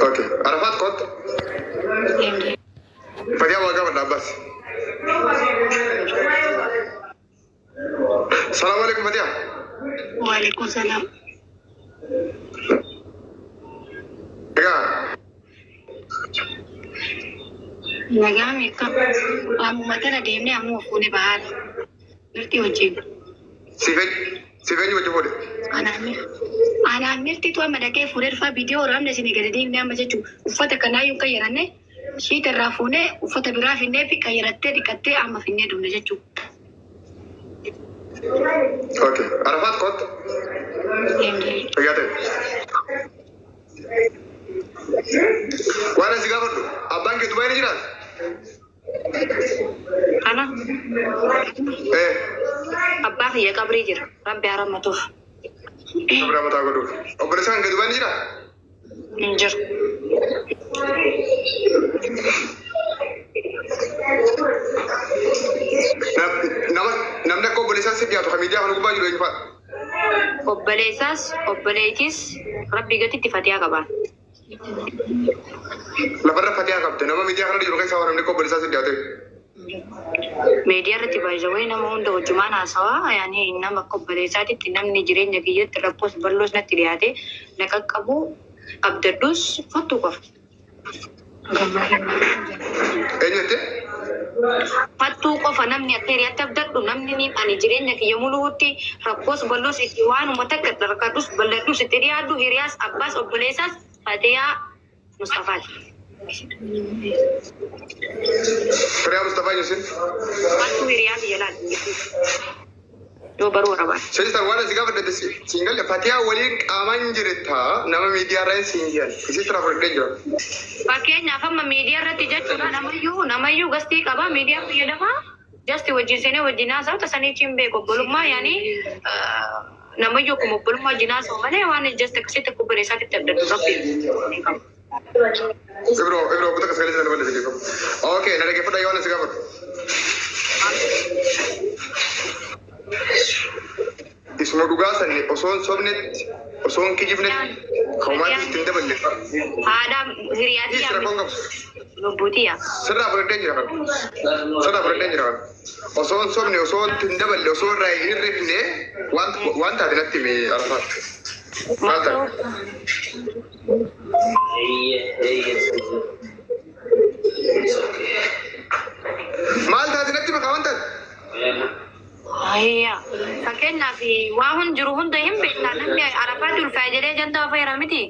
Okay. Arafaat kottu. Deemtee. Fatiyaa waa gaafadha Abbaas. Salaamu alaikum Fatiyaa. Waalaikum salaam. Egaa Nagaa meeqa? Ammuma tana deemnee ammuma fuunee bahaadha. Mirti wajjin. siif eenyu wajjin fuudhe? Anaan mirtitu amma dhaqee fuudhee dhufaa viidiyoo waraabne isinii gadi deemnee amma jechuun uffata kanaayyuu qayyaranne shiita irraa fuunee uffata biraa finnee fi qayyarattee dhiqattee amma finnee dhufne jechuudha. Okay. Arafaat kottu. Deemtee. Fayyaa ta'e. Waan asi gaafadhu abbaan kee Dubaay ni jiraata? Ana Ee. abbaa kiyya qabrii jira. Rabbi haa rahmatuuf. Qabrii mataa godhuuf. Obboleessaan kee Dubaay ni jiraa? Hin jiru. Nama namni akka obboleessaa si dhiyaatu kan miidiyaa kana gubbaa jiru eenyu fa'a? Obboleessaas obboleettis rabbi gatitti fatiyaa qabaan. Lafarra fatiyaa qabde nama miidiyaa kana jiru keessaa namni akka obboleessaa si dhiyaatu. Miidiyaa irratti baay'ee nama hunda wajjumaan haasawaa yaani nama akka obboleessaatitti namni jireenya kiyyatti rakkoos bal'oos natti dhiyaate na qaqqabu abdadhus fattuu qofa. Eenyu jettee? Fattuu qofa namni akka hiriyaatti abdadhu namni ni ani jireenya kiyya muluutti rakkoos bal'oos itti waanuma takka rakkadhus bal'adhus itti dhiyaadhu hiriyaas abbaas obboleessaas Fatiyaa Mustafaati. Firiyaa Mustafaa eenyu isin? Fattuu hiriyaa kiyya laal. Yoo baruu barbaade. Sister waan asi gaafadhe siin galle Fatiyaa waliin qaamaan jirta nama miidiyaa irra siin jedhan. Isiis irraa fudhadhee jira. Fakkeenyaaf amma miidiyaa irratti jechuudha namayyuu gastii qaba miidiyaa fayyadamaa jasti wajjin seenee wajjin haasa'u tasaniichi hin beeku obbolummaa yaani namayyuu akkuma obbolummaa wajjin haasa'u malee waan jasti akkasitti akka obboleessaatti abdadhu rabbi hin qabu. Ibro Ibro kuta kasgalee sana balleesse beekamu. Okay na dhaggeeffadha yoo waan asi gaafadhu. Isuma dhugaa sanni osoo hin sobnetti osoo hin kijibnetti kan homaatti ittiin daballe. Haadha hiriyaatii Dhiis rakkoon qabu. lubbuutiya. Sirraa fudhadhee jira kan. Sirraa fudhadhee jira kan. Osoo hin sobne osoo ittiin daballe osoo irraa hin hirrifne waan taate natti himi Arafaat. Maal taate? Maal taate natti maqaa waan taate? Ayya. Fakkeenyaaf waa hun jiru hunda hin beektaa namni Arafaatti ulfaa'e jedhee jantaa fayyada miti.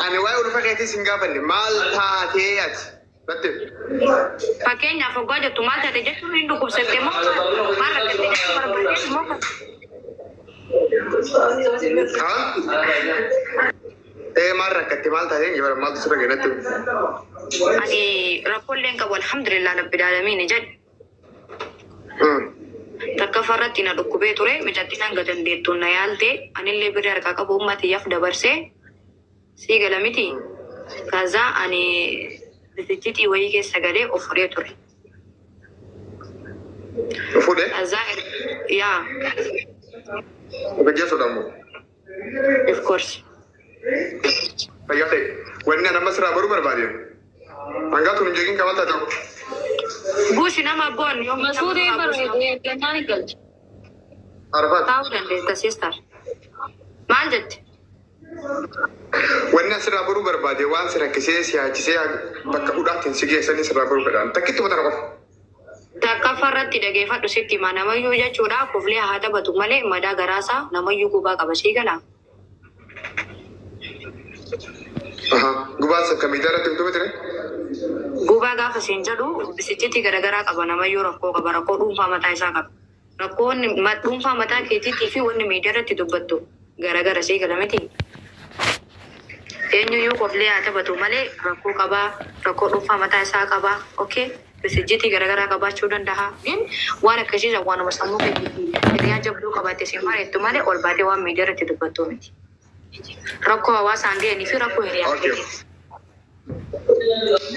Ani waa'ee ulfa keetii sin gaafanne maal taatee ati? Natti himi. Fakkeenyaaf hoggaa jettu maal taate jechuun hin dhukkubsatte moo maal rakkatte jechuu barbaadee moo Haa? Ee maal rakkatte maal taatee hin jibara maaltu sirra ga'e natti himi. Ani rakkoolee hin qabu alhamdulillah rabbil aalamiin jedhe. Takka farratti na dhukkubee ture mijattiin hanga dandeettuun na yaalte anillee birri harkaa qabu ummatiyyaf dabarsee sii gala miti. Kazaa ani bisichitii wayii keessa galee of furee ture. Fuudhee? Kazaa yaa Gaggeessuudha immoo. Of course. Fayyaa ta'e. Wanni ani amma sirraa baruu barbaade. Hangaa tun hin jeeqin qaban taate. Buusi nama boon yoo Masuudee barreeffamee gannaan galcha. Arafaat. Taa'uu dandeetta sister. Maal jette? Wanni ani sirraa baruu barbaade waan si rakkisee si yaachisee bakka hudhaatti si geessanii sirraa baruu fedhan. Takkitti mata qofa. Takkaffaa irratti dhageeffadhu sitti hima namayyuu jechuudha kuflee haa taphatu malee madaa garaasaa namayyuu gubaa qaba sii galaa. Gubaan sakka miidiyaa irratti himtuu miti? Gubaa gaafa siin jedhu bisichitti garaagaraa qaba namayyuu rakkoo qaba rakkoo dhuunfaa mataa isaa qaba. Rakkoon dhuunfaa mataa keetiitii fi wanni miidiyaa irratti dubbattu garaagara sii gala miti. Eenyuyyuu koflee haa taphatu malee rakkoo qabaa rakkoo dhuunfaa mataa isaa qabaa okay bisijjitii garaagaraa qabaachuu danda'a. Gin waan akkasiisa waanuma sammuu keetiitii hiriyaa jabduu qabaatte siin mareettu malee ol baatee waan miidiyaa irratti dubbattu miti. Rakkoo hawaasaan ga'anii fi rakkoo hiriyaa keetiiti.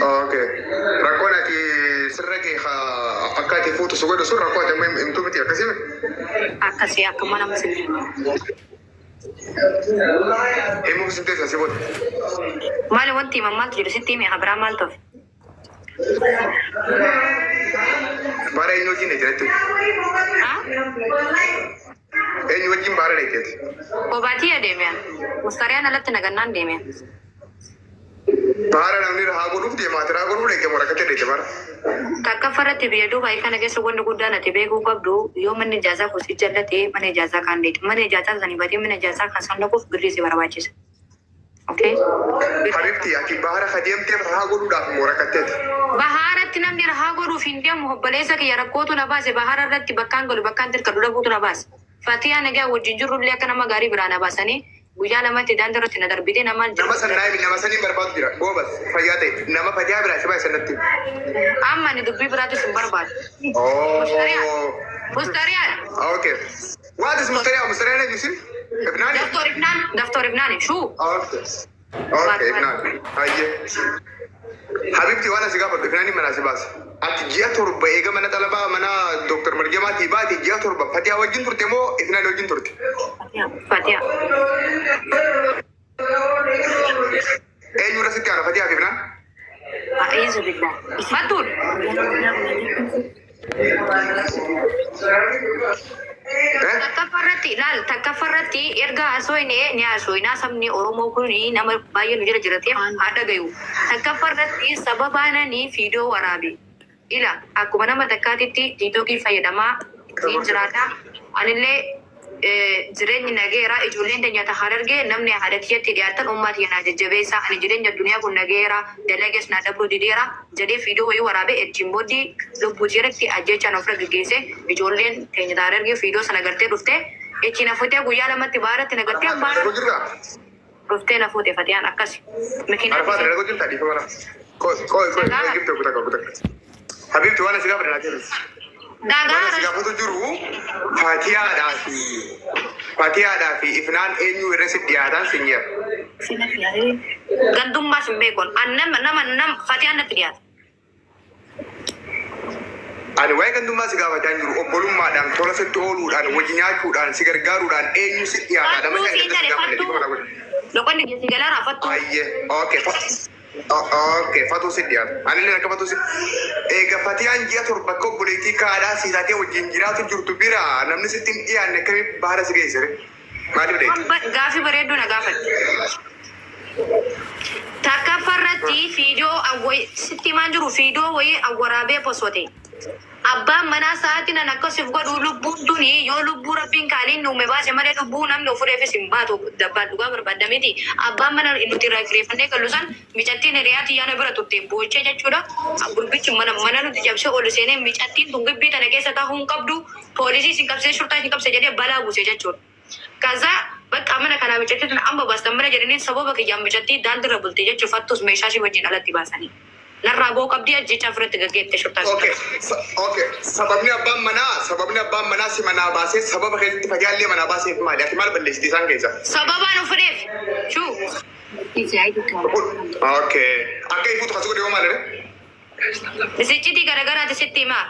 Okay. Rakkoon ati sirra kee akka ati fuutu si godhu sun rakkoo ati amma himtuu miti akkasii miti? Akkasii akka mana misitti. Himuuf sin teessa si booda. Maali wanti himan maaltu jiru sitti hime biraa maal tof? Baara eenyu wajjin dheetti? Eenyu wajjin baara dheetti? Kobaatii adeemeen. Mustariyaan alatti nagannaan deemeen. Baara namni haa godhuuf deemaa haa godhuuf dheekke moo rakkatee dheekke baara? Takka biyya duubaa kana keessa wanni guddaan ati beekuu qabdu yoo manni ijaazaa kuusi jallatee mana ijaazaa kan dheetu. Mana ijaazaa sanii batee mana ijaazaa kan san dhaquuf birrii si barbaachisa. Okay? Habibti ati baara adeemteef haa godhuudhaaf moo rakkatteeti? Bahaaratti namni rahaa godhuuf hin deemu obboleessa kiyya rakkootu na baase bahaara irratti bakkaan galu bakkaan tirka dura buutu na baase. Fatiyaa nagaa wajjin jirru illee akka nama gaarii biraa na baasanii guyyaa lamatti daandii irratti na darbitee nama Nama san naayimi nama saniin barbaadu jira. Goobas fayyaa ta'e nama fatiyaa biraa si baase natti. Amma ani dubbii biraatu sin barbaadu. Oh. Mustariyaan. Okay. What is Mustariyaa? Mustariyaa eenyu isin? Ibnaani? Daftoor Ibnaan. Daftoor Ibnaani. Shuu. Okay. Okay, Ibnaan. Hayyee. Habibti waan asi gaafadhu Ibnaani mana si baase. Ati ji'a 7 eega mana xalabaa mana Dooktar Marjamaatii baate ji'a 7 Fatiyaa wajjin turte moo Ibnaani wajjin turte? Fatiyaa. Eenyu irra sitti aana Fatiyaa fi Ibnaan? A'iizu billah. Fattuun. Takka ilaal takka erga haasofne ni haasofnaa sabni Oromoo kun nama baay'ee nu jira jirateef haa dhagayu. Takka sababa nani fiidoo waraabe. Ila akkuma nama takkaatitti tiitookii fayyadamaa ni jiraata. Anillee jireenyi nageera ijoolleen teenya harargee namni haadha kiyyatti dhiyaatan uummata kiyya naa jajjabeessa ani jireenya addunyaa kun nageera dalagees naa dabruu dideera jedhee fiidoo wayii waraabee ittiin booddee lubbuu irratti ajjechaan ofirra geggeesse ijoolleen teenya harargee fiidoo sana gartee dhuftee ittiin hafuutee guyyaa lamatti baaratti nagartee baara dhuftee na fuute fatiyaan akkas. Arfaat dalagu jirta dhiifama na. Koi koi koi gibte kuta kuta. Habibti waan asi gaafadhe naa kenni. Waan asi gaafatu jiru Fatiyaadhaa fi Ifnaan eenyu irra si dhiyaatan sin jedha. Gandummaas hin beekon. An nama nama nama fatiyaan natti dhiyaata. Ani waa'ee gandummaa si gaafachaa hin jiru obbolummaadhaan tola sitti ooluudhaan wajji nyaachuudhaan si gargaaruudhaan eenyu si dhiyaata nama Fattuu shan siin ganda si jedhe gaafanne fattuu. dhiifama na godhe. Loqonni si galaara fattuu. Ayyee okay okay fatuu si dhiyaata. Anillee akka fatuu si eega Fatiyaan ji'a 7 akka obboleettii kaadhaa si taatee wajjin jiraatu jirtu bira namni sitti hin dhiyaanne akkamiin baara si geessire? Maaliif dheeyte? Gaafii bareedduu na gaafatte. Takka farratti fiidoo sitti himaan jiru fiidoo wayii awwaraabee posote. Abbaan manaa sa'aatii nan akkasiif godhu lubbuun tuni yoo lubbuu rabbiin kaaliin uume baase malee lubbuu namni ofureefis hin baatu dabbaan dhugaa barbaadda miti. Abbaan mana nuti irraa kireeffannee gallu san micattiin hiriyaa xiyyaana bira turte boochee jechuudha. Gurbichi mana mana nuti cabsee ol seenee micattiin tun gibbii tana keessa taa'uu hin qabdu poolisii isin qabsee shurtaa isin qabsee jedhee balaa buuse jechuudha. Kaza bakka mana kanaa micattii tun amma baastan mana jedhanii sababa kiyyaan micattii daandiirra bulte jechuuf fattus meeshaa ishee wajjin alatti baasanii. Narraa boo qabdii ajjechaa ofirratti gaggeette shurtaa isin Okay, qabsee. Okay. Sababni abbaan manaa si manaa baasee sababa keessatti Fatiyaallee manaa baaseef maali? Ati maal balleessite isaan keessa? Sababaan ofireef. Shuu. Okay. Akka ifuutu kasu godhe yoo maal jedhe? Misiccitii garagaraati sitti himaa.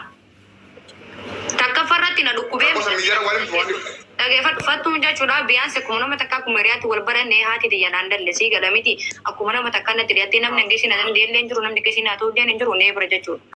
Takka farratti na dhukkubee. Gosa miyyara waliin waan Dhageeffadhu fattuun jechuudha biyyaansi akkuma nama takka akkuma hiriyaatti wal baranne haati xiyya naan dallisii gala miti akkuma nama takka natti dhiyaattee namni hangeessi na dandeenye hin jiru namni keessi na ta'u hin jiru nee bira jechuudha.